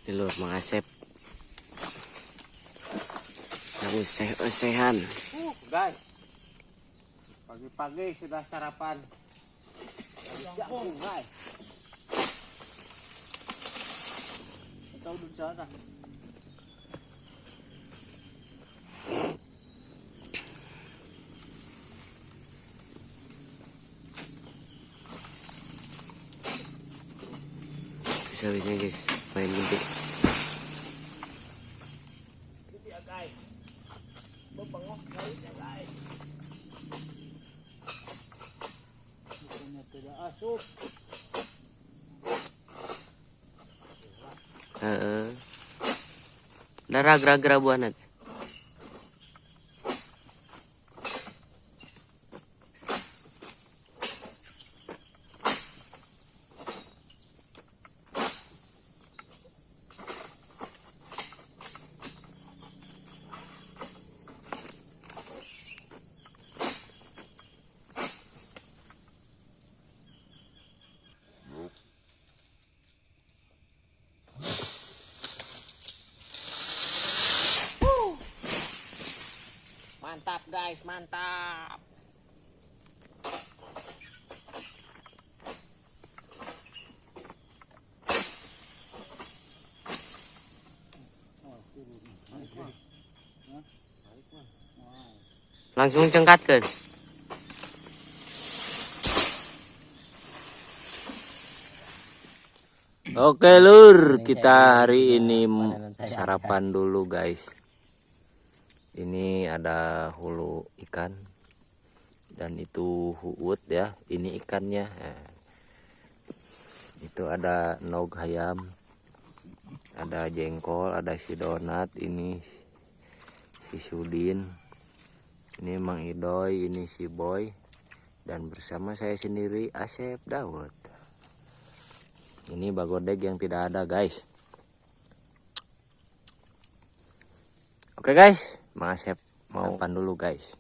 Di luar Mang Asep. Lagi seh-sehan. Guys. Pagi-pagi sudah sarapan. Jagung, guys. Atau di sana. Sawitnya guys, main gede. Ya guys, bengok sawitnya guys. Bukannya tidak asup. Heeh. Darah gara-gara buah nanti. Mantap guys, mantap. Langsung cengkatkan. Oke lur, kita hari ini sarapan dulu guys. Ini ada hulu ikan dan itu huut ya. Ini ikannya. Itu ada nog ayam, ada jengkol, ada si donat, ini si Sudin, ini Mang Idoy, ini si Boy, dan bersama saya sendiri Asep Daud. Ini bagodeg yang tidak ada guys. Oke guys, Mang Asep mau makan dulu guys.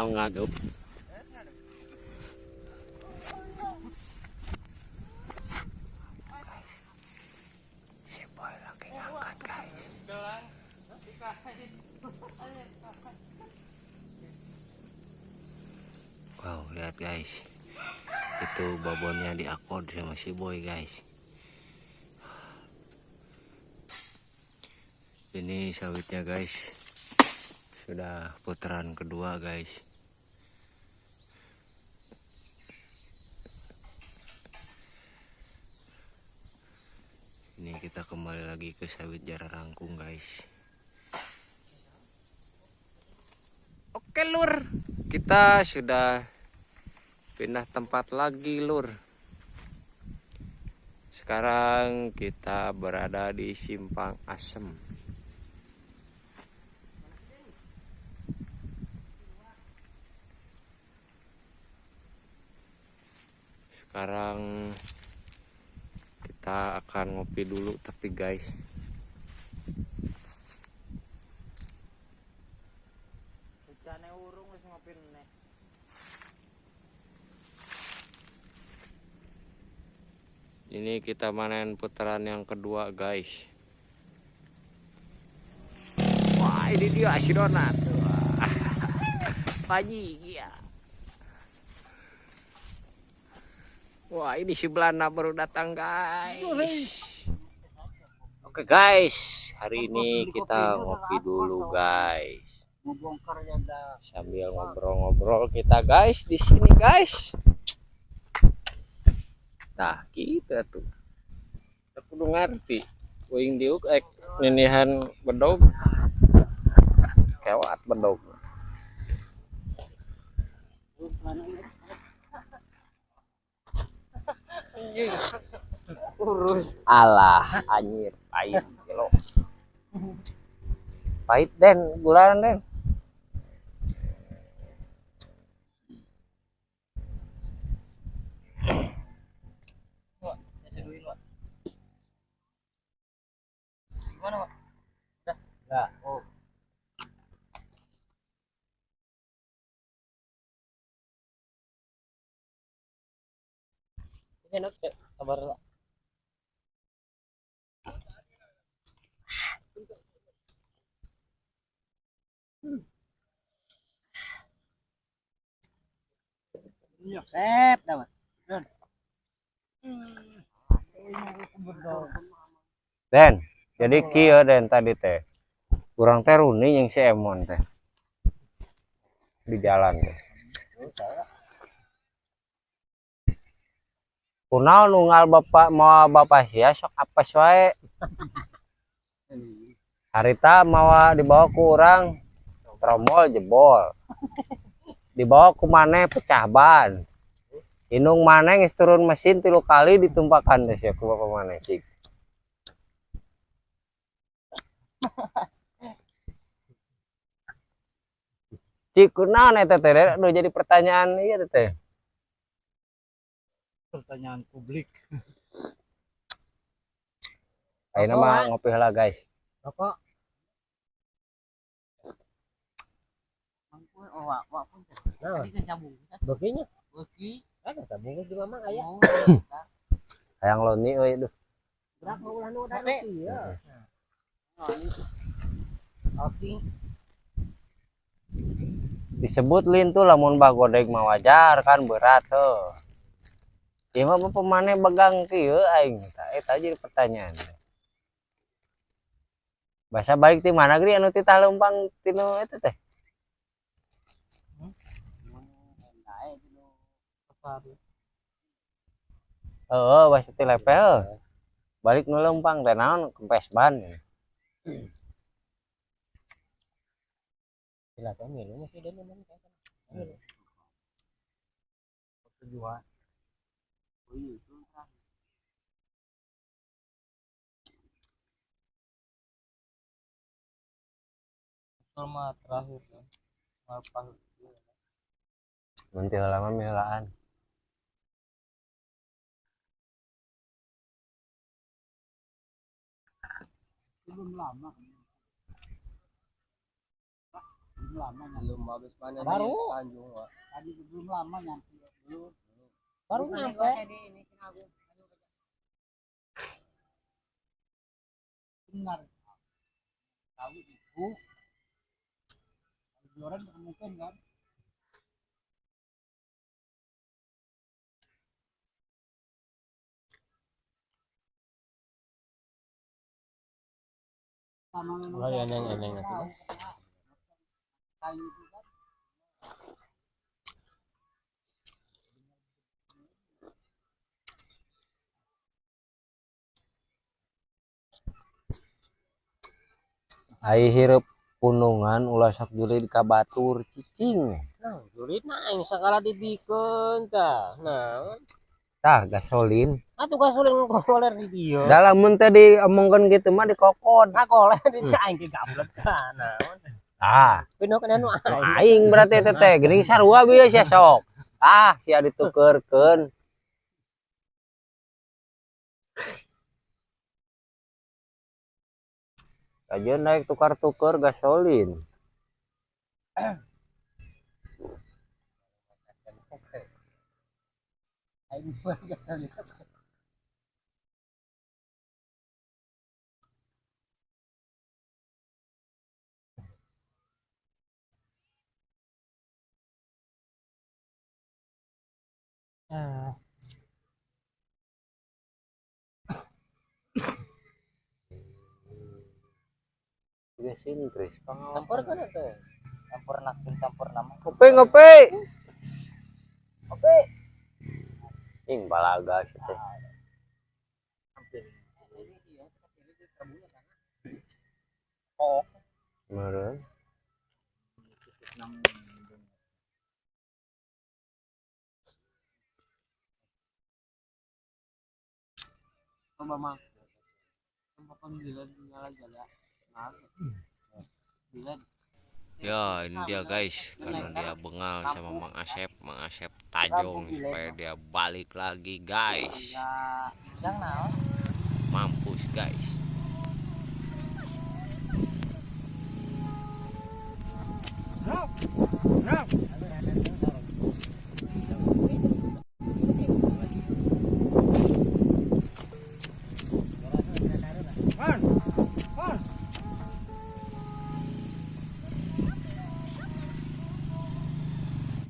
Ngadup. Si Boy lagi ngangkat guys. Wow, lihat guys, itu babonnya diakord sama si Boy guys. Ini sawitnya guys, sudah putaran kedua guys. Ini kita kembali lagi ke sawit Jararangkung guys. Oke lur, kita sudah pindah tempat lagi lur. Sekarang kita berada di Simpang Asem. Sekarang kita akan ngopi dulu tapi guys. Ini kita manen putaran yang kedua guys. Wah, ini dia si Donat. Pagi ya. Wah, ini si Belanda baru datang guys. Oke guys, hari ini kita ngopi dulu guys. Sambil ngobrol-ngobrol kita guys di sini guys. Nah, gitu tuh. Aku udah ngerti. Uing diuk ek ninihan bedog. Kewat bedog. Urus alah anjir pahit gelo. Pahit den bulan den. Gimana, Pak? Udah. Udah. Oh. Ini enak ya, kabar lah. Sep, dapat. Den, jadi kieu den tadi teh. Kurang teh runi yang si Emon teh. Di jalan teh. Kunaon nunggal bapak mawa bapak sia sok apes wae. Harita mawa dibawa ku urang tromol jebol. Dibawa ku maneh pecah ban. Indung maneh geus turun mesin 3 kali ditumpakan teh sia ku bapak maneh cik. Cik kunaon eta teh aduh jadi pertanyaan ieu teh. Pertanyaan publik. Ayeuna mah ngopi heula guys. Rokok. Oh, wak pun. Tadi kan sabung. Bekinya? Beki. Ada sabung di mama aya. Hayang loni euy duh. Berapa ulah nu ada ieu. Oke. Disebut lintu lamun bagodeg mah wajar kan berat heuh. Ieu mah pemane begang kieu aing tah eta jadi pertanyaan. Bahasa balik ti mana gri anu titah leumpang tinu eta teh? Heeh, bahasa ti lepel. Balik nu leumpang teh naon kempes ban. Silakan minum masih dan memang tujuan. Sama terakhir kan. Nanti lama milaan. Belum lama. Belum lama belum habis panen baru Tanjung, Pak. Tadi belum lama nyampe. Belum. Baru nyampe. Benar. Tahu itu. Orang mungkin kan. Wah, eneng-eneng atuh. Ai hirup punungan ulah sok julid ka batur cicing. Nah, julid na aing sakala dibikeun tah. Naon? Tah gasolin. Atuh gasolin koler di dieu. Da lamun teh diomongkeun kitu mah dikokod. Ngakoler di aing ge gablek ka naon. Ah, Pino kana nu aing. aing berarti teh teh geuning sarua bieu sia sok. Ah, sia ditukeurkeun. Kajeun naik tukar-tuker gasolin. Aing mah gasolin. Ah. Juga sintris pangawakan. Campur kan tuh. Campur naksin campur nama. Ngopi ngopi. Oke. Ing balaga sih teh. Oh. Meureun. Mama. Ya ini dia guys, karena dia bengal sama Mang Asep, Mang Asep tajong supaya dia balik lagi guys. Mampus guys. No. No.